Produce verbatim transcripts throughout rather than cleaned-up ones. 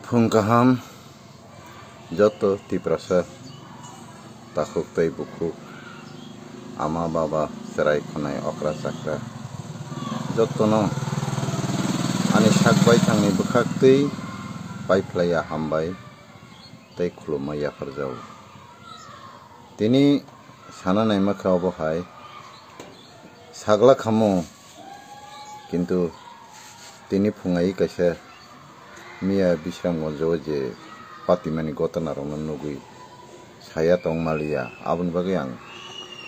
Phung kaham, joto Tiprasa takhuk tei bukhuk, ama baba, chwrai khwnai okra chakra, jotono ani sak baithangni bwkhak twi paiphlaiya hambai tei khulumma yapharjago. Tini sana naima kha obo hai sagla khamo, kintu tini phungai kaisa miya Bisramganj o je patimani gotona rokno nugwi saya tong maliya, aboni bagwi ang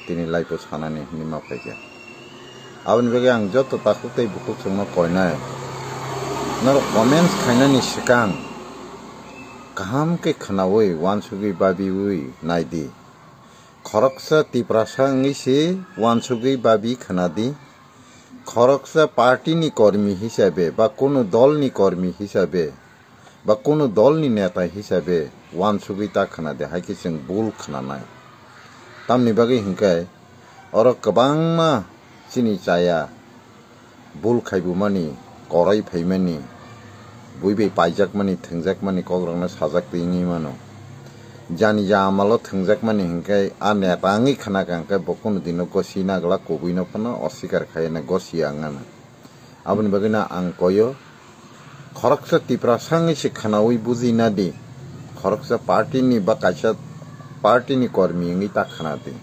tini live o sanani hinwi ma phaikha. Aboni bagwi ang joto takhuk tei bukhuk chwngno koinai, norok comments khainani swkang kaham khe khwnawi, uansugwi, babiwi naidi. Khoroksa Tiprasa wngwi se uansugwi babi khwnadi. Khoroksa party ni kormi hisabe ba kunu dol ni kormi hisabe ba kunu dol ni neta hisabe uansugwi ta khwnadi, hai khe chwng bul khwnanai. Tamni bagwi hinkhe oro kwbangma chini chaya bul khaibumani, korai phaimani, bui bai paijakmani, thwngjakmani kokrokno sajak twi wngwi mano. Jani ja amalo thwngjakmani hinkhe a neta wngwi khna kha hinkhe bo kunu dino gosi nagla, kubui no phano osikar khaiya na gosi ya wngana. Aboni bagwi no ang koyo, khoroksa Tiprasa wngwi se khnaui buji nadi, khoroksa party ni ba kaisa party ni kormi wngwi ta khnadi,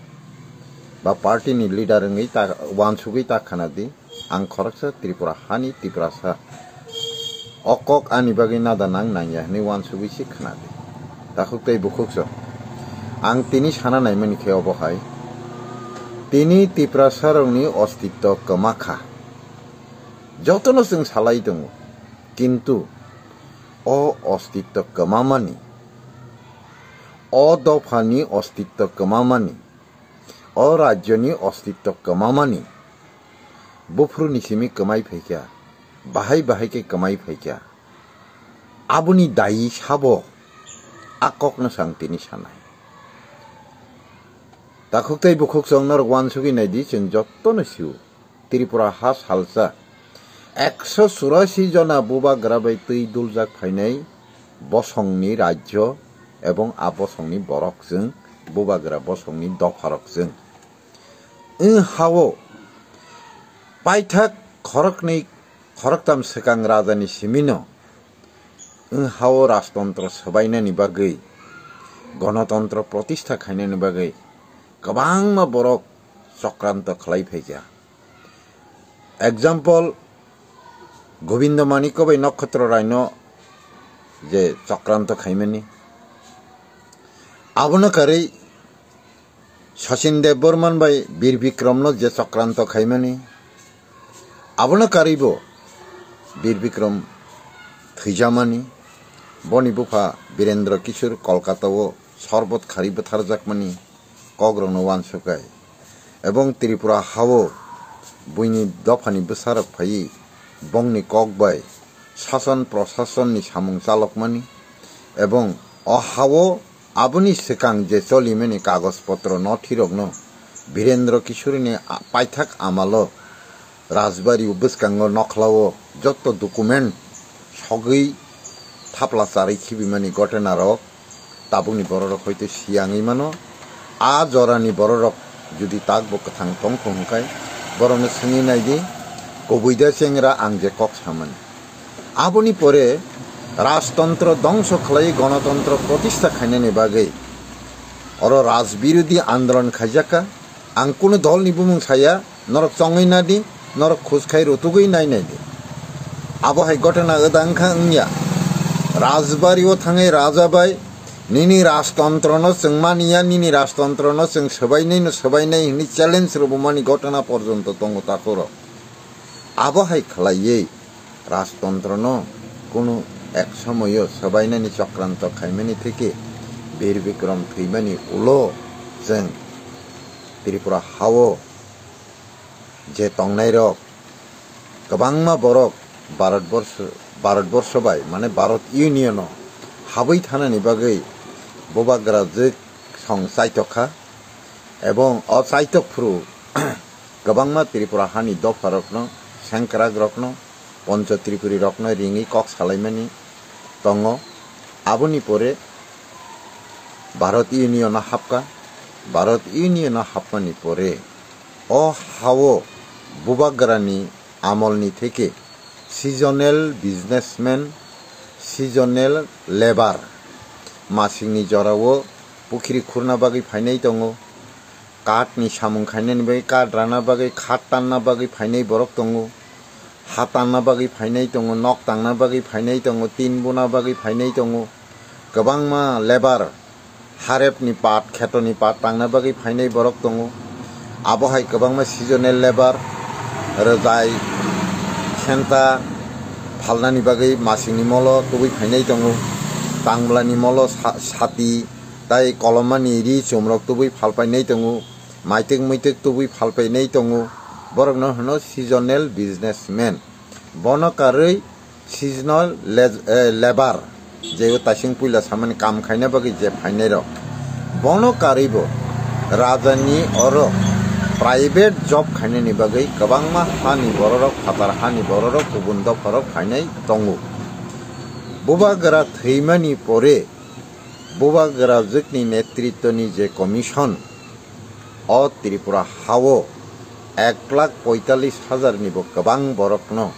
ba party ni leader wngwi ta uansugwi ta khnadi. Ang khoroksa Tripura hani Tiprasa. O kok ani bagwi nada nang nangya hwnwi uansugwi se khnadi. Takhuk tei bukhuk chwng. Ang tini sana naimani khe obo hai. Tini Tiprasa rokni ostitto kwma kha. Jotono chwng salai tongo. Kintu o ostitto kwmamani, o dophani ostitto kwmamani, o rajyoni ostitto kwmamani, buphuruni simi kwmai phaikha, bahai bahai khe kwmai phaikha. Aboni dayi sabo a kokno chwng tini sanai. Takhuk tei bukhuk chwng norok uansugwi naidi, chwng jotono sio. Tripura ha salsa ekso churasi jona bubagra bai twi duljak phainai bosongni rajyo ebong a bosongni borok chwng, bubagra bosongni dopharok chwng. Wng hao paithak khoroknwi khoroktam swkang rajani simino wng hao rajtontro swbainani bagwi, gonotontro protistha khainani bagwi kwbangma borok chokranto khlai phaikha. Example, Gobindo Manikko bai Nokkhatro Raino je chokranto khaimani, abono karwi Sachin Debbarman bai Bir Bikramno je chokranto khaimani, abono karwibo Bir Bikram thwijamani, boni bupha Birendra Kishore Kolkata o sorbot kharwi bwtharjakmani kokrokno uansukhai, ebong Tripura hao buini dophani bwsarok phaiwi bongni kok bai sason prosasonni samung chalokmani, ebong o hao aboni swkang je cholimani kagoj potro nothirokno Birendra Kishorini a-, paithak amalo Rajbari o bwskango nokhlao joto document sogwi thapla charwi khibimani gotonarok tabukni bororok hoite siyangwi mano. A jorani bororok jodi takbo kwthang tongkho hwnkhai, borokno swngwi naidi, kubui da chengra ang je kok samani. Aboni pore rajtontro dongso khlai gonotontro protistha khainani bagwi oro rajbirodhi andolon khaijakha. Ang kunu dolni bumung saya, norok chongwi nadi, norok khus khai rutugwi nai naidi. Abo hai gotona wda wngkha wngya. Rajbari o thangwi raja bai nini rajtontro no chwng maniya, nini rajtontro no chwng swbainai no swbainai hwnwi challenge rwbumani gotona porjonto tongo takhurok. Abo hai khlaiwi rajtontro no kunu ek somoyo swbainani chokranto khaimani theke Bir Bikram thwimani ulo chwng Tripura hao je tongnairok kwbangma borok Bharatborsho, Bharatborsho bai, mane Bharat Union o habwi thanani bagwi bubagra jwk song chaitokha, ebong o chaitok phuru kwbangma Tripura hani dopharokno, sengkrakrokno, Poncho Tripuri rokno ringwi kok salaimani tongo. Aboni pore Bharat Union o hapka. Bharat Union o hapmani pore o hao bubagrani amolni theke seasonal businessman, seasonal labour, masingni jorao pukhiri khurna bagwi phainai tongo, kathni samung khainani bagwi, kath rana bagwi, khat tanna bagwi phainai borok tongo, ha tanna bagwi phainai tongo, nok tangna bagwi phainai tongo, tin buna bagwi phainai tongo, kwbangma labour, harepni pat, khetoni pat tangna bagwi phainai borok tongo. Abo hai kwbangma seasonal labour, rwjai, khenta phalnani bagwi masingni molo tubui phainai tongo. Tangblani molo sa-, sati tai kolomani ri chumrok tubui phalpainai tongo. Maitek muitek tubui phalpainai tongo. Borokno hwno seasonal businessman. Bono karwi seasonal le-, eh, labour, je o taising puila samani kam khaina bagwi je phainai rok, bono karwibo rajani oro private job khainani bagwi kwbangma hani bororok, phatar hani bororok, kubun dopharok phainai tongo. Bubagra thwimani pore bubagra jwkni netritwni je commission, o Tripura hao ek lakh poitallis hajar ni bo kwbang borokno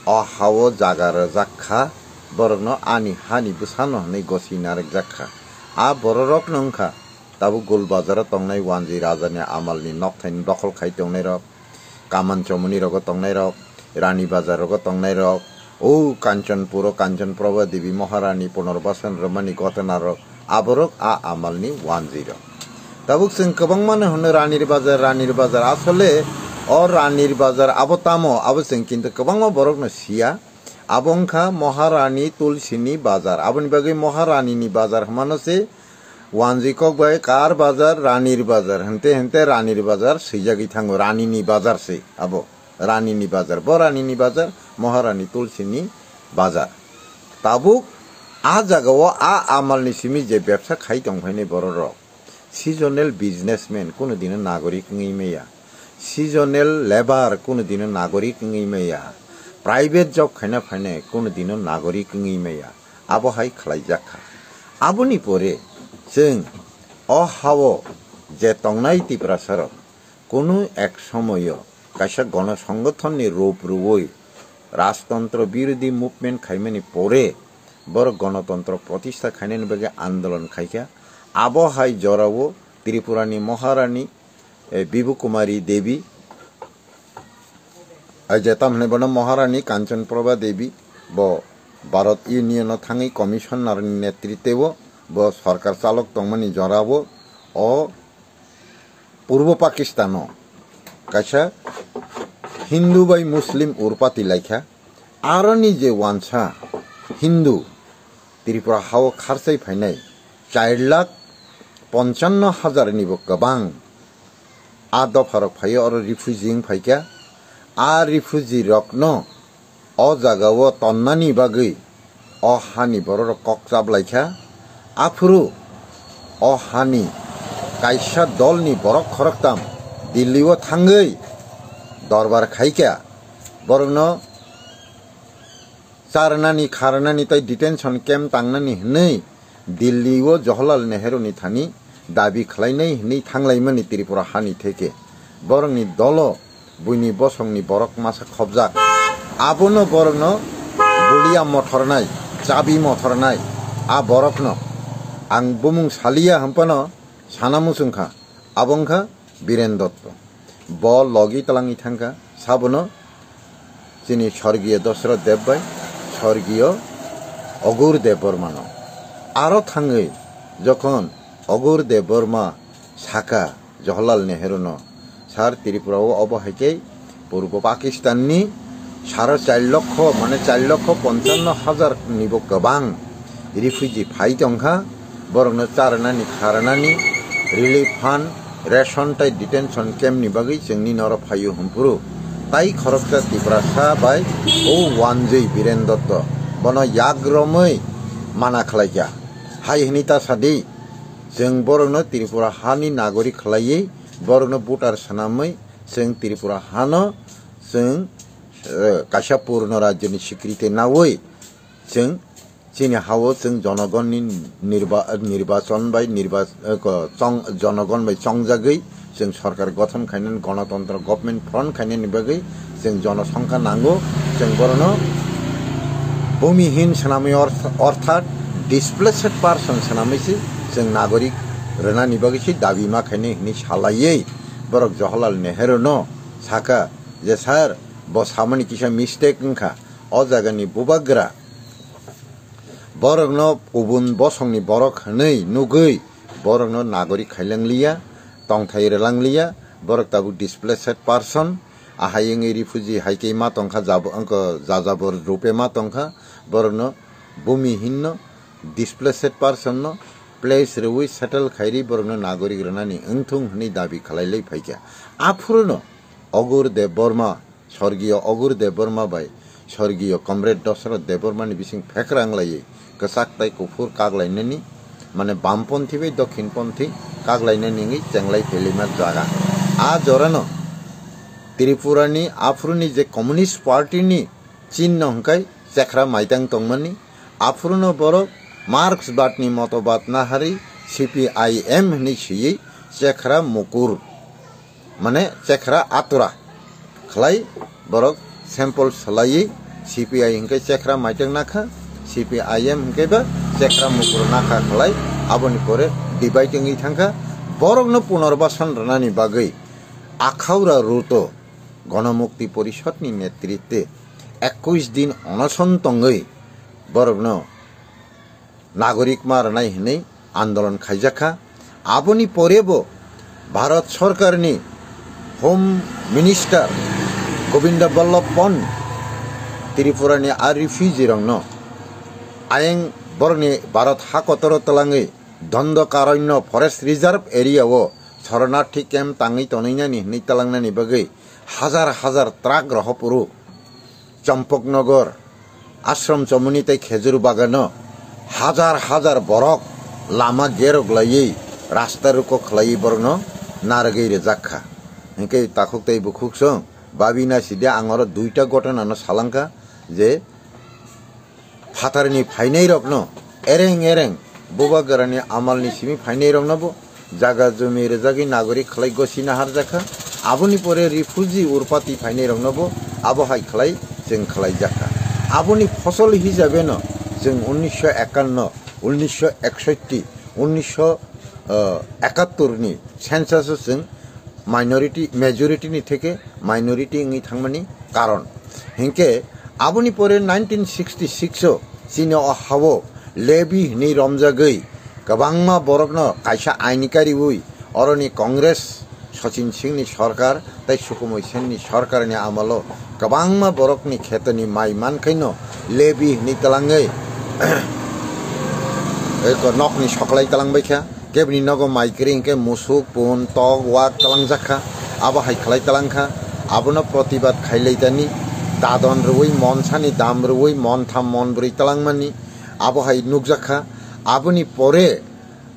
o hao jaga rwjak kha, borokno ani hani bwsano hwnwi gosi narwkjak kha. A bororokno wngkha tabuk Gul Bazaro tongnai Wanji Rajani amalni nokthaini dokhol khai tongnairok, Kaman Chomoni rogo tongnairok, Rani Bazar rogo tongnairok, o Kanchanpuro Kanchan Prabha Devi Maharani Punarbasan rwmani gotona rok, aborok a amalni wanjwi rok. Tabuk chwng kwbangmano hwno Ranir Bazar, Ranir Bazar. Asole o Ranir Bazar abo tamo? Abo chwng kintu kwbangma borokno siya. Abo wngkha Maharani Tulsini Bazar. Aboni bagwi Maharanini Bazar hwnmano se wanjwi kok bai kar bazar, Ranir Bazar, hente hente Ranir Bazar swijagwi thango, Ranini Bazar se abo, Ranini Bazar, bo Ranini Bazar, Maharani Tulsini Bazar. Tabuk a jagao a amalni simi je bebsa khai tongphainai bororok, seasonal businessman kunu dino nagorik wngwi maya, seasonal labour kunu dino nagorik wngwi maya, private job khaina phainai kunu dino nagorik wngwi maya. Abo hai khlaijak kha. Aboni pore chwng o hao je tongnai Tiprasarok kunu ek somoio kaisa gono songothonni rup rwui rajtontro birodhi movement khaimani pore borok gonotontro protistha khainani bagwi andolon khaikha. Abo hai jorao Tripurani Maharani, eh, Bibu Kumari Devi, ai je tam hwnwi bono Maharani Kanchan Prabha Devi, bo Bharat Union o thangwi commissioner ni netritwo bo sorkar chalok tongmani jorao o Purbo Pakistan o kaisa Hindu bai Muslim urpati laikha. Aroni je wansa Hindu Tripura hao kharchai phainai char lakh ponchanno hajar ni bo kwbang a dopharok phaio, oro refugee wng phaikha. A refugee rokno o jagao tonnani bagwi o hani bororok kok chaplaikha. Aphuru o hani kaisa dolni borok khoroktam Delhi o thangwi dorbar khaikha, borokno charnani, kharnani tei detention camp tangnani hwnwi Delhi o Jawaharlal Nehru ni thani dabi khlainai hwnwi thanglaimani Tripura hani theke. Borokni dolo buini bosongni borok masa khobjak. Abono borokno bulia mothornai, chabi mothornai a borokno ang bumung saliya hwnphano sana muchungkha. Abo wngkha Biren Dotto. Bo logi twlangwi thangkha, sabono chini sorgiyo Dosroth Deb bai sorgiyo Ogur Debbarmano. Aro thangwi jokhon Ogur Debbarma saka Jawaharlal Nehruno, "Sir, Tripura o obo hai khe Purbo Pakistanni saro char lokho, mane char lokho ponchanno hajar ni bo kwbang refugee phai tongkha, borokno charnani, kharnani, relief fund, ration tei detention camp ni bagwi chwngni noro phaio," hwnphuru tai khoroksa Tiprasa bai o wanjwi Biren Dotto bono yak romwi mana khlaikha. Hai hwnwi ta sadi, chwng borokno Tripura hani nagorik khlaiwi, borokno voter swnamwi, chwng Tripura hano chwng, eh, kaisa purno rajyoni swikriti nawi chwng Chini hao chwng jonogonni nirba-, nirbachon bai nirba-, eh, ko-, chong-, jonogon bai chongjagwi chwng sorkar gothon khainani, gonotontro government front khainani bagwi chwng jonosongkha nango. Chwng borokno bhumihin swnamwi orth-, orthat displaced person swnamwi se chwng nagorik rwnani bagwi se dabi ma khainai hwnwi salaiwi borok Jawaharlal Nehru no saka je, "Sir, bo samani kisa mistake wngkha, o jagani bubagra borokno kubun bosongni borok hwnwi nugwi borokno nagorik khailangliya, tongthai rwlangliya, borok tabuk displaced person, ahai wngwi refugee hai khe ma tongkha, jab-, wngkha jajabor rupe ma tongkha, borokno bhumihinno, displaced personno place rwui settle khairi borokno nagorik rwnani wngthung hwnwi dabi khwlailai phaikha." Aphuruno Ogur Debbarma, Sorgiyo Ogur Debbarma bai Sorgiyo Comrade Dosarot Debbarmani bising phekrang laiwi kwchak tai kuphur kak lainani, mane bamponthi bai dokhinponthi kak lainani wngwi chenglai phailima jaga. A jorano Tripurani aphuruni je Communist Party ni chinno hwnkhe Chekhra maitang tongmani, aphuruno borok Marxbad ni motobad naharwi C P I M hwnwi swiwi Chekhra Mukur, mane Chekhra Atura khlai borok sample swlaiwi C P I hwnkhe Chekhra maitang nakha, C P I M hwnkhe ba Chekhra Mukur nakha khlai, aboni pore divide wngwi thangkha. Borokno punarbasan rwnani bagwi Akhaura Ruto Ganamukti Porishad ni netritwe ekush din onoson tongwi borokno nagorik ma rwnai hwnwi andolon khaijakha. Aboni pore bo Bharat Sorkarni Home Minister Govinda Ballabh Pant Tripurani a refugee rokno ayang borokni Bharat ha kotoro twlangwi Dandakaranya Forest Reserve Area o Sharanarthi Camp tangwi tonwi nani hwnwi twlangnani bagwi hajar hajar truck rohopuru Champaknagar, Ashram Chomoni tei Khejur Bagano hajar hajar borok lama gerok laiwi rasta ruko khlaiwi borokno narwgwi rwjak kha. Hinkhe takhuk tei bukhuk song babi na sidi ang oro duita gotona no salangkha je phatarni phainairokno ereng ereng bubagrani amalni simi phainairokno bo jaga jumi rwjagwi nagorik khlai gosi naharjakha. Aboni pore refugee urpati phainairokno bo abo hai khlai chwng khlaijakha. Aboni phosol hisabeno chwng unnisho ekanno, unnisho eksotti, unnisho ekattor ni census o chwng minority, majority ni theke minority wngwi thangmani karon. Hinkhe aboni pore nineteen sixty-six o chini o hao Levy hwnwi romjagwi kwbangma borokno kaisa aini kariwi oroni Congress Sachin Singhni sorkar tei Sukhmoy Senni sorkarni amalo kwbangma borokni khetoni mai mankhaino Levy hwnwi twlangwi eko nokni soklai twlangbaikha. Kebini nogo mai kwrwi hinkhe musuk, pun, tok, wak twlangjakha. Abo hai khlai twlangkha. Abono protibad khailaitani dadon rwui, monsani dam rwui, montham, monbrwi twlangmani. Abo hai nukjakha. Aboni pore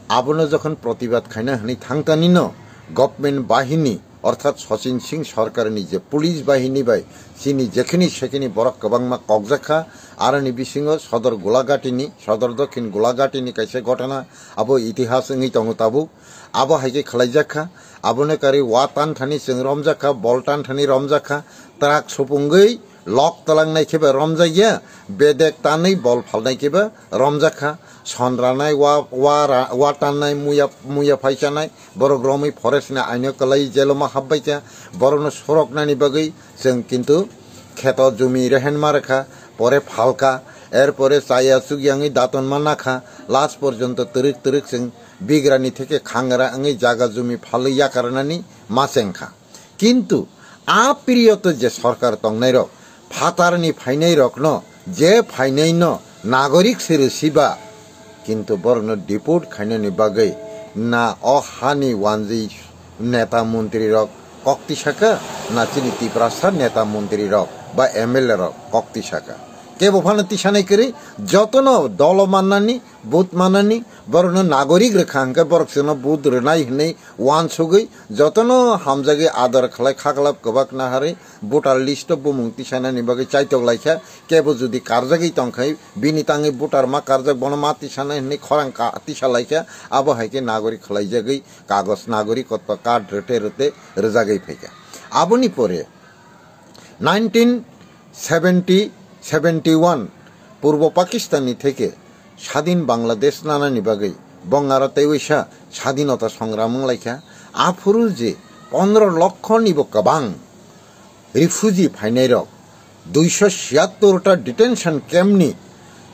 abono jokhon protibad khaina hwnwi thangtanino government bahini, orthat Sachin Singh sorkarni je police bahini bai chini jekhini sekhini borok kwbangma kokjakha. Aroni bisingo Sodor Golagatini, Sodor Dokhin Golagatini kaisa gotona abo itihas wngwi tongo tabuk. Abo hai khe khlaijakha. Abono karwi wa tanthani chwng romjakha, bol tanthani romjakha, truck supungwi lok twlangnai khe ba romjakya, bedek tanwi bol phalnai khe ba romjakha, sonranai, wa, wa ra-, wa tannai, muya, muya phaichanai, borok romwi forest ni aino kwlai jelo ma habbaikha, borokno soroknani bagwi chwng kintu kheto jumi rehen ma rwkha, pore phalkha, er pore chaya chukyangwi daton ma nakha, last porjonto twrwk twrwk chwng bigrani theke khangra wngwi jaga jumi phalwi yakarnani ma chengkha. Kintu a period o je sorkar tongnairok, phatarni phainairokno, je phainaino nagorik se rwsiba, kintu borokno deport khainani bagwi na o hani wanjwi neta montrirok kok tisaka, na chini Tiprasa neta montrirok ba M L A rok kok tisaka. Ebo phano tisanai kwrwi jotono dolo mannani, vote mannani, borokno nagorik rwkha hwnkhe borok chwngno vote rwnai hwnwi uansugwi jotono hamjagwi ador khlai khaklap kwbak naharwi voter list o bumung tisanani bagwi chaitok laikha. Kebo jodi karjagwi tongkhai bini tangwi voter ma karjak bono ma tisanai hwnwi khorang ka-, tisa laikha, abo hai khe nagorik khlaijagwi kagoj nagorikotto card rwte rwte rwjagwi phaikha. Aboni pore nineteen seventy seventy one Purbo Pakistan ni theke sadin Bangladesh nanani bagwi Bongaro teiwisa sadinota songram wnglaikha. Aphuru je pondro lokho nibo kwbang refugee phainairok, duiso siyattor ta detention camp ni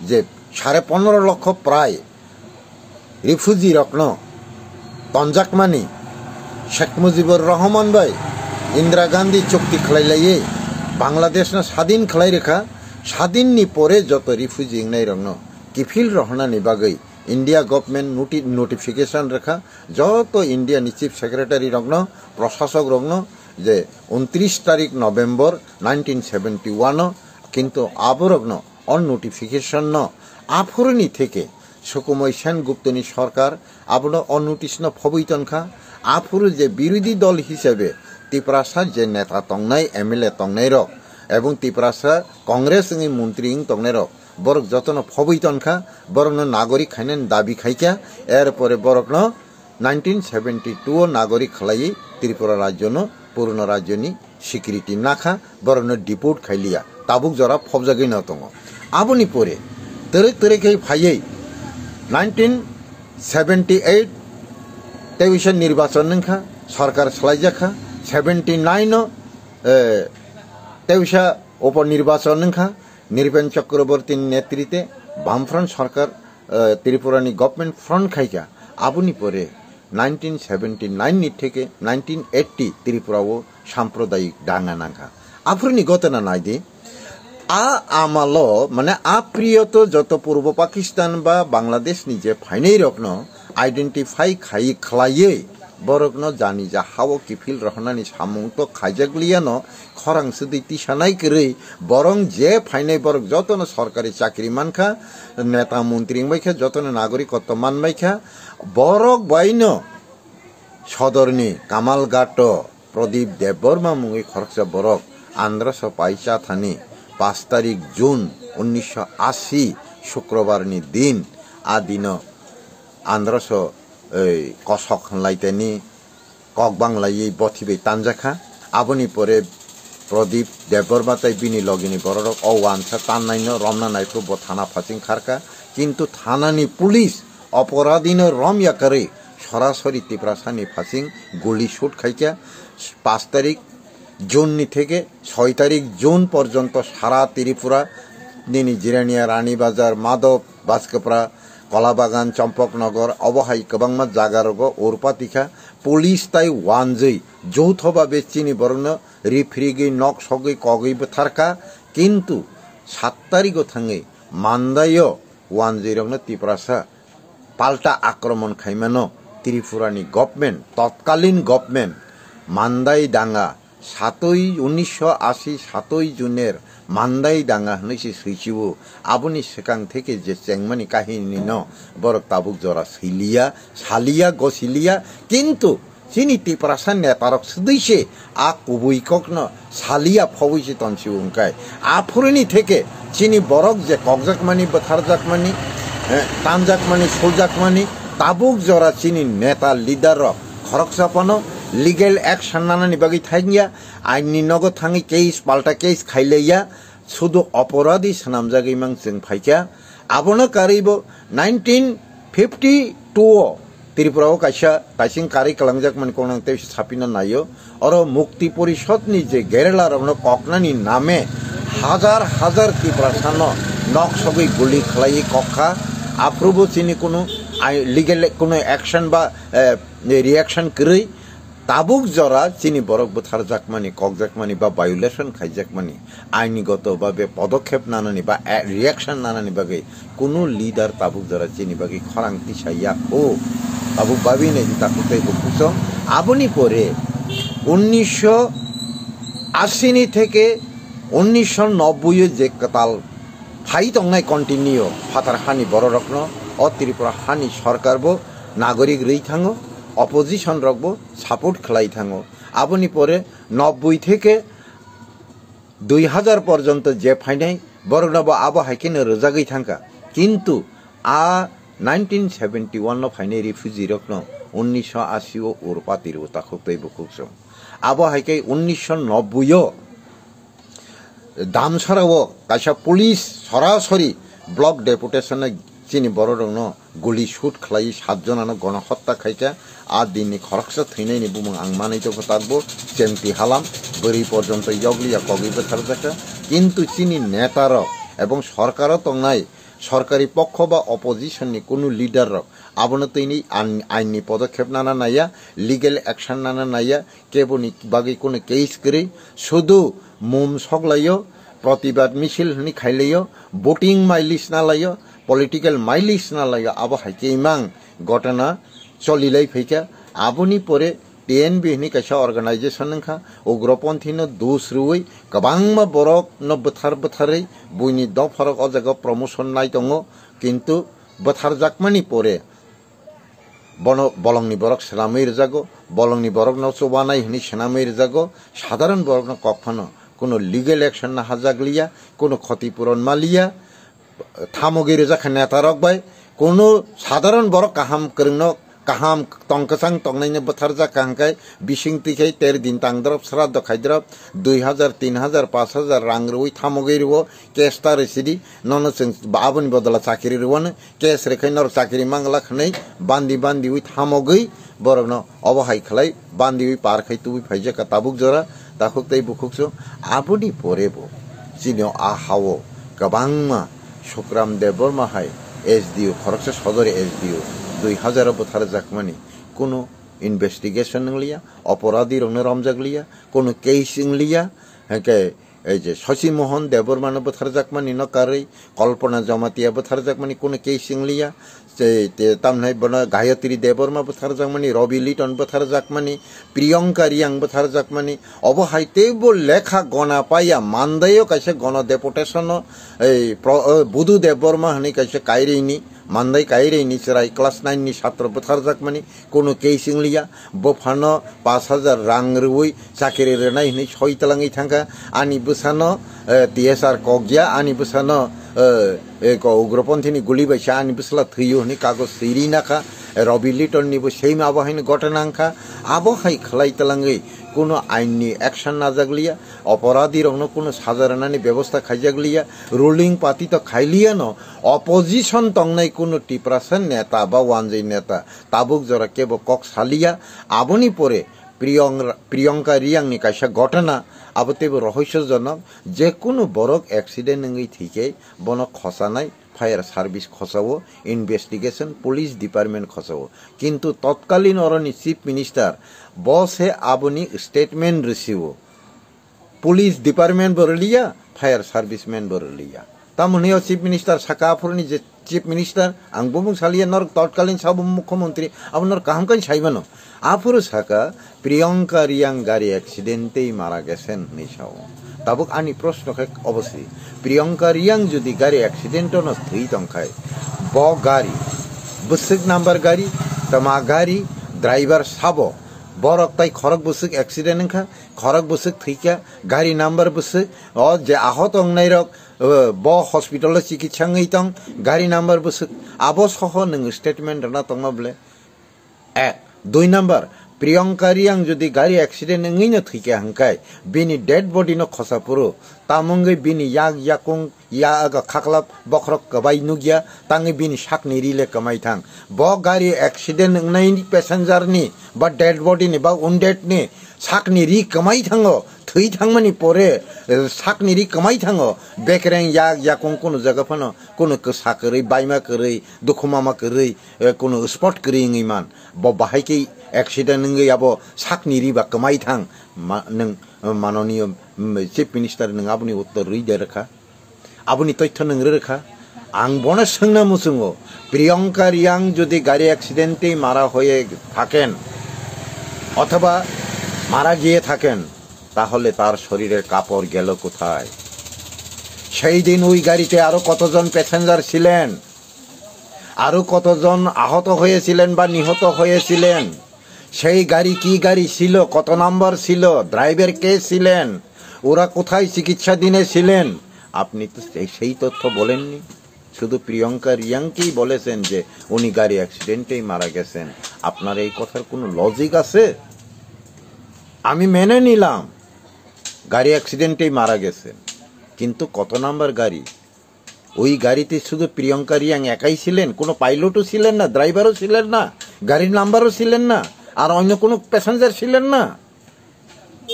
je sare pondro lokho prai refugee rokno tonjakmani Sheikh Mujibur Rahman bai Indira Gandhi chukti khlai laiwi Bangladesh no sadin khlai rwkha. Sadin ni pore joto refugee wngnai rokno kiphil rohornani bagwi India government noti-, notification rwkha. Joto India ni chief secretary rokno, prosasok rokno je untris tarik November nineteen seventy one o, kintu aborokno o notification no aphuruni theke Sukumoi Sen Guptani sorkar abono o notice no phobwi tonkha. Aphuru je birodhi dol hisabe Tiprasa je neta tongnai, M L A tongnai rok ebong Tiprasa Congress wngwi montri wng tongnai rok, borok jotono phobwi tonkha, borokno nagorik khainani dabi khaikha. Erpore borokno nineteen seventy two o nagorik khlaiwi Tripura rajyono purno rajyoni security nakha, borokno deport khailiya, tabuk jora phobjagwi no tongo. Aboni pore twrwk twrwk khe phaiwi nineteen seventy eight tei wisa nirbachon wngkha, sorkar swlaijakha. Seventy nine o, eh, tei wisa upo nirbachon wngkha, Nirben Chakraborty ni netrite Bamfront sorkar, eh, Tripura ni government front khaikha. Aboni pore nineteen seventy nine ni theke nineteen eighty Tripura o sampradayik danga nangkha. Aphuruni gotona naidi, a amalo, mane a period o joto Purbo Pakistan ba Bangladesh ni je phainai rokno identify khai khlaiwi borokno jani ja hao kiphil rohornani samung to khaijakliya no, khorang sudui tisanai kwrwi borong je phainai borok jotono sorkari chakri mankha, neta montri wngbaikha, jotono nagorikotto manbaikha, borok baino sodorni Kamalghato Pradip Debbarma mungwi khoroksa borok androso pai cha thani pash tarik June unnisho ashi Shukrobar ni din, a dino androso, ei, kosok hwnlaiteni kok banglaiwi bothibai tanjakha. Aboni pore Pradip Debbarma tei bini logini bororok o uansa tannaino romna naiphubo thana phasing kharkha, kintu thanani police oporadhino rom yakarwi sorasori Tiprasani phasing guli shoot khaikha. Pash tarik June ni theke soi tarik June porjonto sara Tripura nini Jirania, Rani Bazar, Madhop, Baskapra, Kolabagan, Champaknagar, obo hai kwbangma jaga rogo urpati kha. Police tai uanjwi joutho babe chini borokno riphrigwi nok sogwi kogwi bwtharkha, kintu sat tarigo thangwi Mandaio uanjwi rokno Tiprasa palta akromon khaimano Tripura ni government, totkalin government, Mandai danga, satoi, unnisho ashi satoi June er Mandai danga hwnwi se swichio. Aboni swkang theke je chengmani kahini no borok tabuk jora swiliya, saliya, gosiliya, kintu chini Tiprasa netarok sudui se a kubui kokno saliya phobwi se tonsi wngkai. Aphuruni theke chini borok je kokjakmani, bwtharjakmani, eh, tanjakmani, suljakmani, tabuk jora chini neta leader rok khoroksa phano legal action nanani bagwi thangya, ain ni nogo thangwi case palta case khaileya, sudu oporadhi swnamjagwi mang chwng phaikha. Abono karwibo nineteen fifty two o Tripura o kaisa kaising karwi kwlangjakmani kongnang tei sapina naio. Oro Mukti Porishod ni je guerrilla rokno koknani name hajar hajar Tiprasano nok sogwi guli khlaiwi kokkha. Aphrubo chini kunu ai-, legal kunu action ba, eh, reaction kwrwi. Tabuk jora chini borok bwtharjakmani, kokjakmani ba violation khaijakmani, ainigoto babe podokhep nanani ba a-, reaction nanani bagwi kunu leader tabuk jora chini bagwi khorang tisa ya kho. Tabuk babi nai di takhuk tei bukhuk song. Aboni pore unnisho ashi ni theke unnisho nobboi o je kwtal Hai tongnai continue phatar hani bororokno o Tripura hani sorkar bo nagorik rwi thango, opposition rok bo support khlai thango. Aboni pore nobboi theke dui hazar porjonto je phainai borokno bo abo hai kheno rwjagwi thangkha. Kintu a nineteen seventy one no phainai refugee rokno unnisho ashi o urpati rw takhuk tei bukhuk song. Abo hai khe unnisho nobboi o Damsara o kaisa police sorasori block deputation no chini bororokno guli shoot khlai satjonano gonohotta khaikha. A dinni khoroksa thwinaini bumung ang manwi tongkha, takbo chemti halam bwrwi porjonto yokliya kogwi bwtharjakha. Kintu chini netarok ebong sorkaro tongnai sorkari pokho ba opposition ni kunu leader rok abono tini ain-, ainni podokhep nana naiya, legal action nana naiya, keboni bagwi kunu case kwrwi, sudu mum soklaio, protibad misil hwnwi khailaio, voting mileage nalaio, political mileage nalaio, abo hai khe imang gotana cholilai phaikha. Aboni pore T N B hwnwi kaisa organization wngkha, ugroponthi no dus rwui kwbangma borok no bwthar bwtharwi buini dopharok o jaga promotion nai tongo, kintu bwtharjakmani pore bono bolongni borok swnamwi rwjago, bolongni borokno chubanai hwnwi swnamwi rwjago, sadharon borokno kok phano kuno legal action naharjakliya, kuno khoti puron maliya, thamogwi rwjakha netarok bai, kuno sadharon borok kaham kwrwngno, kaham tong kwchang tongnaino bwtharjak kaham khe bising twi khe ter din tangdrop sraddho khaidrop dui hazar, tin hazar, pash hazar rang rwui thamogwi rwo, case ta rwsidi, nono chwng aboni bodola chakiri rwano, case rwkhai norok chakiri mangla hwnwi bandi bandiwi thamogwi borokno obo hai khlai bandiwi par khai tubui phaijak kha tabuk jora takhuk tei bukhuk chwng. Aboni pore bo chini o a hao kwbangma Sukram Debbarma hai S D O, khoroksa sodori S D O dui hazar o bwtharjakmani, kuno investigation wngliya, oporadhi rokno romjakliya, kuno case wngliya, hwnkhe ei je Shashi Mohan Debbarma no bwtharjakmani no karwi, Kalpana Jamatia bwtharjakmani kuno case wngliya, tei, tei tamhinai bono Gayatri Debbarma bwtharjakmani, Rabi Liton bwtharjakmani, Priyanka Reang bwtharjakmani, obo hai teibo lekha gona paiya, Mandai o kaisa gono deputation o, ei pro-, o Budu Debbarma hwnwi kaisa Kaireini, Mandai Kaireini chwrai class nine ni satro bwtharjakmani, kuno case wngliya, buphano pash hazar rang rwui chakiri rwnai hwnwi soi twlangwi thangkha, ani bwsano, eh, T S R kokya, ani bwsano, eh, eh, ko ugroponthini guli bai sa ani bwsla thwiyo hwnwi kagoj swi ri nakha, eh, Rabi Liton ni bo same abo haino gotona wngkha, abo hai khlai twlangwi kuno ain ni action najakliya, oporadhi rokno kuno saja rwnani bebosta khaijakliya, ruling party to khailiyano, opposition tongnai kuno Tiprasa neta ba wanjwi neta, tabuk jora kebo kok saliya, aboni pore Priyong-, Priyanka Reang ni kaisa gotona, abo teibo rohosyojonok, je kunu borok accident wngwi thwikhe bono khosanai fire service khosao, investigation police department khosao, kintu totkalin oroni chief minister bo se aboni statement rwsio. Police department bo rwliya, fire service man bo rwliya. Tamo hwnwi o chief minister saka aphuruni je chief minister, ang bumung saliya norok totkalin sabo mukhyamantri, abo norok kaham khe saimano. Aphuru saka Priyanka Reang gari accident tei mara gesen hwnwi sao. Tabuk ani proshno khe obosi, Priyanka Reang jodi gari accident no thwi tongkhai, bo gari bwswk number gari, tama gari, driver sabo, borok tai khorok bwswk accident wngkha, khorok bwswk thwikha, gari number bwswk, o je ahot ongnairok, eh, bo hospital o chikitsa wngwi tong, gari number bwswk, abo soho nwng statement rwna tongma bwle. Ek, dui number, Priyanka Reang jodi gari accident wngwino thwikha hwnkhe, bini dead body no khosa phuru, tamungwi bini yak yakung ya aga khaklap bokhorok kwbai nukya, tangwi bini sakni ri le kwmai thang. Bo gari accident wngnai passenger ni, ba dead body ni, ba wounded ni sakni ri kwmai thango, thwi thangmani pore, eh, sakni ri kwmai thango, bekereng yak yakung kunu jaga phano, kunu kwsa kwrwi, baima kwrwi, dukhumama kwrwi, eh, kunu spot kwrwi wngwi man. Bo bahai khe accident wngwi abo sakni ri ba kwmai thang, ma-, nwng, eh, manoniyo, mm, chief minister nwng aboni uttor rwi de rwkha. Aboni toitho nwng rwrwkha. Ang bono swngna muchungo, Priyanka Reang jodi gari accident tei mara hoye thaken, othoba mara giye thaken, tahole tar shorire kapor gelo kothay? সেই দিন ওই গাড়িতে আরো কতজন প্যাসেঞ্জার ছিলেন, আরো কতজন আহত হয়েছিলেন বা নিহত হয়েছিলেন, সেই গাড়ি কি গাড়ি ছিল, কত নাম্বার ছিল, ড্রাইভার কে ছিলেন, ওরা কোথায় চিকিৎসাধীনে ছিলেন, আপনি তো সেই সেই তথ্য বলেননি। শুধু প্রিয়ঙ্কা রিয়াংকেই বলেছেন যে উনি গাড়ি অ্যাক্সিডেন্টেই মারা গেছেন। আপনার এই কথার কোনো লজিক আছে? আমি মেনে নিলাম গাড়ি অ্যাক্সিডেন্টেই মারা গেছেন, কিন্তু কত নাম্বার গাড়ি? ওই গাড়িতে শুধু প্রিয়ঙ্কা রিয়াং একাই ছিলেন, কোনো পাইলটও ছিলেন না, ড্রাইভারও ছিলেন না, গাড়ির নাম্বারও ছিলেন না, আর অন্য কোনো প্যাসেঞ্জার ছিলেন না।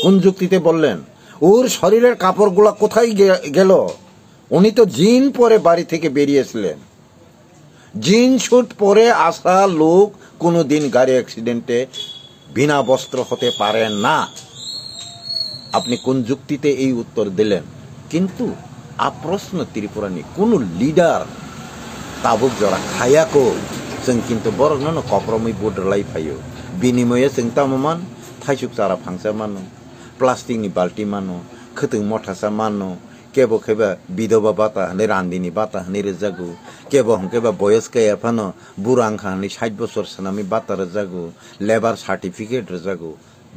কোন যুক্তিতে বললেন? ওর শরীরের কাপড়গুলা কোথায় গে- গেল? উনি তো জিন পরে বাড়ি থেকে বেরিয়েছিলেন। জিন্স স্যুট পরে আসা লোক কোনোদিন গাড়ি অ্যাক্সিডেন্টে বিনা বস্ত্র হতে পারে না। আপনি কোন যুক্তিতে এই উত্তর দিলেন? কিন্তু a প্রশ্ন ত্রিপুরানি কোনো leader tabuk jora khayako, chwng kintu borokno no kopromwi vote rwlai phaio. Binimoye chwng tamo man, thaisuk chara phangsa mano, plastic ni balti mano, khwtwng mothasa mano, kebo khe ba bidoba bata hwnwi randini bata hwnwi rwjago, kebo hwnkhe ba boyos kaya phano bura wngkha hwnwi sait bosor swnamwi bata rwjago, labour certificate rwjago,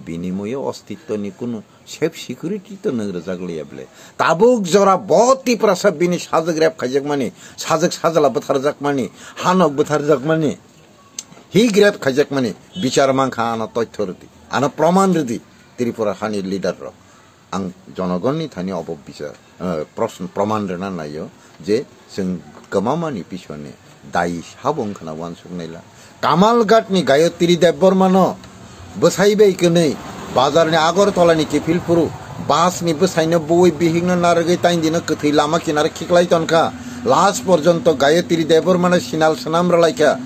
binimoyo ostitto ni kunu self security to nwng rwjak liya ble. Tabuk jora bo Tiprasa bini sajwk rep khaijakmani, sajwk sajla bwtharjakmani, hanok bwtharjakmani, hi grep khaijakmani bichar mankha ano toithor di, ano proman rwdi Tripura hani leader rok. Ang jonogonni thani obo bisa, eh, prosn-, proman rwna naio je chwng kwmamani pisone dayi sabo wngkha na uansuk naila. Kamalghat ni Gayatri Debbarma no bwsai bai kwnwi bazar ni Agartala ni kiphil phuru bus ni bwsai no buwi bihik no narwgwi taindino kwthwi lama kinaro khiklai tonkha. Last porjonto Gayatri Debbarma no sinal swnam rwlaikha.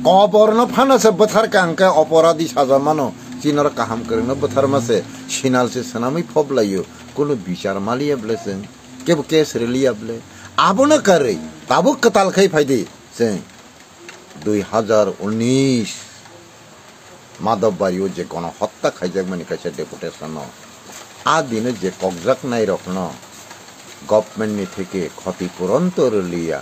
Kobor no phano se bwtharkha hwnkhe oporadi sajamano. Chinoro kaham kwrwngno bwtharma se sinal se swnamwi phop laio. Kunu bichar maliya ble chwng, kebo case rwliya ble. Abono karwi tabuk kwtal khai phaidi chwng dui hazar unis Madhobbario je gono hotta khaijakmani kaisa deputation no. A dino je kokjaknai rokno government ni theke khoti puron to rwliya.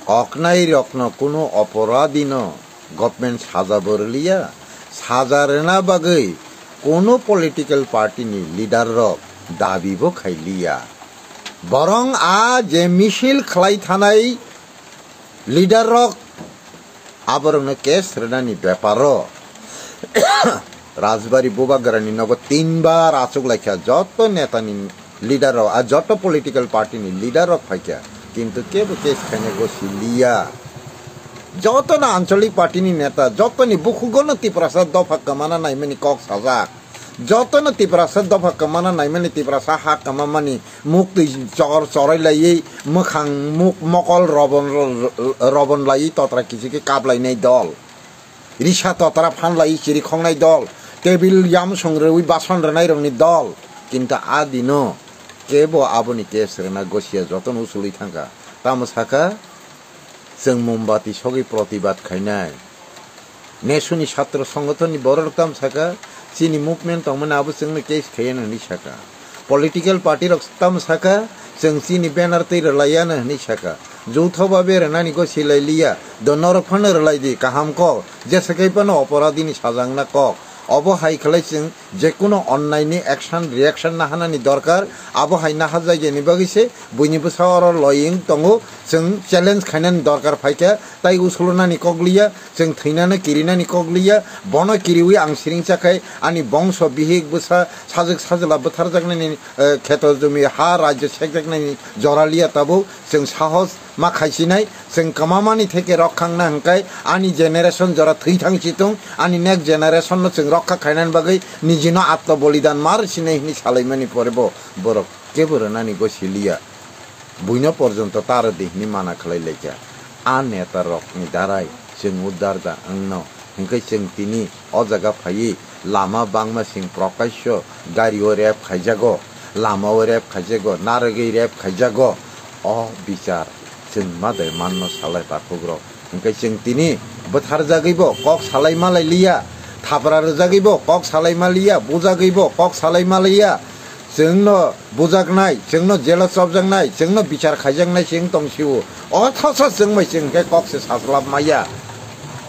Koknai rokno kunu oporadino government saja bo rwliya, saja rwna bagwi kunu political party ni leader rok dabi bo khailiya. Borong a je misil khlai thanai leader rok aborokno case rwnani beparo Rajbari Bubagrani nogo tinbar achuk laikha joto netani leader rok, a joto political party ni leader rok phaikha, kintu kebo case khaina gosi liya. Joto no anchalik party ni neta, joto ni bukhugo no Tiprasa dopha kwmana naimani kok sajak. Joto no Tiprasa dopha kwmana naimani, Tiprasa ha kwmamani, muk twi chor chorai laiwi, mwkhang muk mokol robon, robon laiwi totra kichiki kap lainai dol. Risa totra phan lai chiri khongnai dol, tebil yamsong rwi bason rwnai rokni dol, kintu a dino kebo aboni case rwna gosia jotono usulwi thangkha. Tamo sakha, chwng mombati sogwi protibad khainai. Nesuni satro songothonni bororok tamo sakha, chini movement tongmani abo chwngno case khaiya hwnwi sakha. Political party rok tamo sakha, chwng chini banner twi rwlaiya no hwnwi sakha. Jouthoba berwnani go silai liya, do norok phano rwlai di, kaham kok, jesa kai phano oporadini sajangna kok. Obo hai khlai chwng jekunu onnai ni action reaction nahanani dorkar, abo hai nahajakya ni bagwi se buini bwsa oro loying tongo, chwng challenge khainani dorkar phaikha, tai usulunani kok liya, chwng thwinano kirinani kok liya, bono kiriwi ang siringcha khai ani bongso bihik bwsa sajwk sajla bwtharjaknani, eh, kheto jumi ha rajyo sekjaknani jora liya tabuk chwng sahos ma khaisinai, chwng kwmamani theke rok khangna hwnkhe ani generation jora thwi thang chitung, ani next generation no chwng rokha khainani bagwi nijino atma bolidan mar sinai hwnwi salaimani pore bo borok kebo rwnani go siliya. Buino porjonto taro di hwnwi mana khlai laikha. A neta rokni darai chwng uddar da wngno, hwnkhe chwng tini o jaga phaiwi lama bangma sing prokasyo gario rep khaijago, lamao rep khaijago, narwgwi rep khaijago. O bichar chwng ma de manno salai takhukrok. Hwnkhe chwng tini bwtharjagwibo kok salai malai liya, thapra rwjagwibo kok salai maliya, bujagwibo kok salai maliya. Chwngno bujaknai, chwngno jelo chopjaknai, chwngno bichar khaijaknai chwng tong sio. Othoso chwng bai chwng khe kok se saslap maya.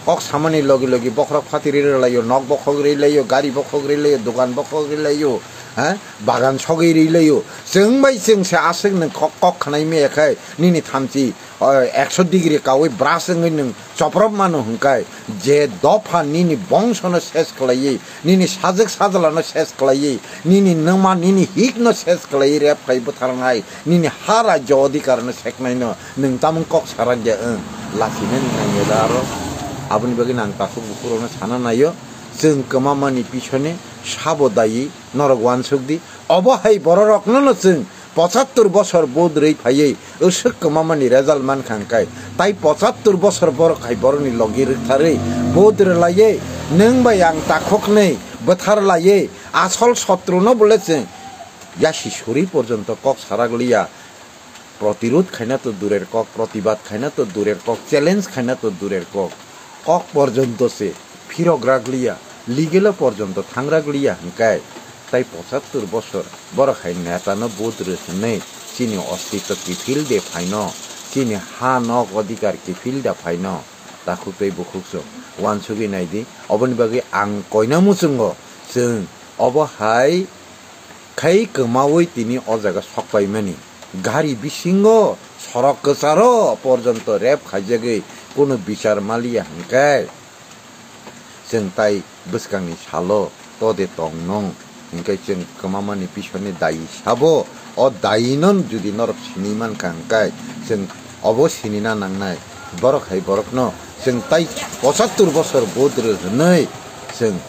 Kok samani logi logi bokhorok phati ri laio, nok bokhok ri laio, gari bokhok ri laio, dukan bokhok ri laio, ha? Bagan sogwi ri laio. Chwng bai chwng se aswk nwng kok, kok khnai maya khai nini thamchi, o, ekso degree kawi brush wngwi nwng choprop mano hwnkhai, je dopha nini bongsono ses khlaiwi, nini sajwk sajlano ses khlaiwi, nini nwngma, nini hikno ses khlaiwi rep khai bwtharnai, nini ha rajyo odhikarno seknaino nwng tamung kok sarak ya wng, lachina nangya da aro. Aboni bagwi nang takhuk bukhurokno sana naio, chwng kwmamani pisone sabo dayi norok uansuk di, obo hai bororoknono chwng pochattor bosor vote rwi phaiwi, aswk kwmamani result mankha hwnkhe, tai pochattor bosor borok hai borokni logi rwktharwi vote rwlaiwi, nwng bai ang takhuknwi bwthar laiwi, asol sotruno bole chwng yasi suri porjonto kok sarak liya, protirod khaina to durer kok, protibad khaina to durer kok, challenge khaina to durer kok, kok porjonto se phirok ragliya, legal o porjonto thang ragliya hwnkhe, tai pochattor bosor borok hai neta no vote rw hwnwi chini ostitto kiphil de phaino, chini ha nok odhikar kiphil da phaino, takhuk tei bukhuk chwng uansugwi nai di. Oboni bagwi ang koina muchungo chwng obo hai khai kwmawi tini o jaga sok paimani. Gari bisingo sorok kwcharo porjonto rep khaijagwi kunu bichar maliya hwnkhe, chwng tai bwskangni salo to de tong nung, hinkhe chwng kwmamani pisoni dayi sabo, o dayino jodi norok sinwi mankha hinkhe, chwng obo sinina nangnai. Borok hai borokno chwng tai pochattor bosor vote rw hwnwi chwng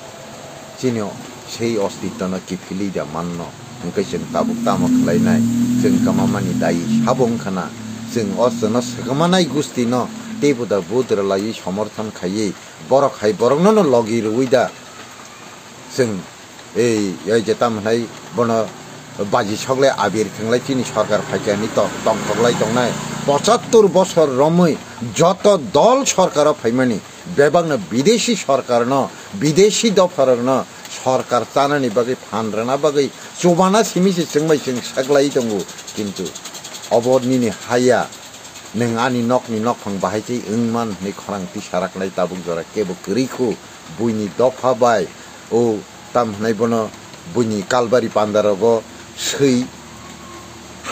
chini sei ostittono kiphilwi da manno, hinkhe chwng tabuk tamo khlainai? Chwng kwmamani dayi sabo wngkhana, chwng o chwngno swkmanai gustino teibo da vote rwlaiwi somorthon khaiwi, borok hai borokno no logi rwui da chwng ei, ei je tamo hwnai bono baji soklai abir thwnglai chini sorkar phaikha hinwi to-, tongthoklai tongnai. Pochattor bosor romwi joto dol sorkaro phaimani bebakno bidesi sorkarno, bidesi dopharokno sorkar chanani bagwi phan rwna bagwi chubana simi se chwng bai chwng seklai tongo, kintu obo nini haya. Nwng ani nokni nokphang bahai tei wng man hwnwi khorang tisaraknai tabuk jora kebo kwrwi khu. Buini dopha bai o tam hwnai bono buini kalbari pandarogo swi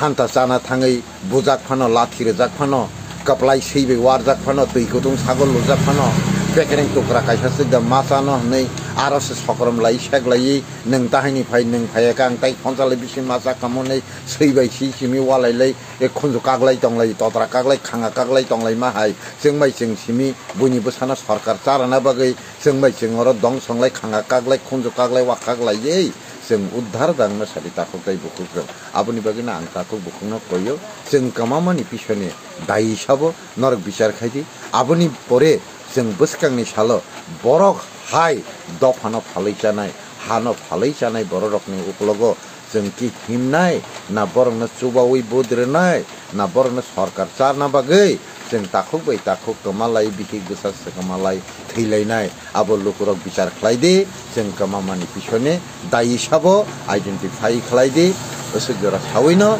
hanta chana thangwi bujak phano, lathi rwjak phano, kwplai swi bai warjak phano, twi kutung sagol lujak phano, bekereng tukra kaisa swkda ma chano hwnwi aro se sokrom lai sek laiwi, nwng tahaini phai, nwng phaiya khe ang tai khonsa lai bisi ma cha kamo hwnwi swi bai swi simi walai lai. E khunju kaglai tonglai, totra kaglai, khanga kaglai tonglai ma hai, chwng bai chwng simi buini bwsano sorkar charana bagwi, chwng bai chwng oro dong songlai, khanga kaglai, khunju kaglai, wa kaglai ei, chwng uddhar dangno sadi takhuk tei bukhuk rok. Aboni bagwino ang takhuk bukhukno koio, chwng kwmamani pisoni dayi sabo norok bichar khai di. Aboni pore chwng bwskangni salo borok hai dophano phalwi chanai, hano phalwi chanai bororokni uklogo chwng ki himnai, na borokno chubaui budrinai, na borokno sorkar charna bagwi chwng takhuk bai takhuk kwmalai, bihik bwsa se kwmalai thwilainai, abo lukurok bichar khlai di. Chwng kwmamani pisoni dayi sabo identify khlai di. Aswk jora sawino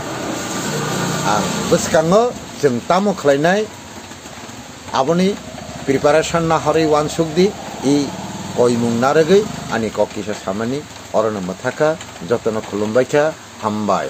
ang bwskango chwng tamo khlainai, aboni preparation nahorwi uansuk di. I koimung narwgwi ani kok kisa samani orono mwthakha, jotono khulumbaikha, hambai.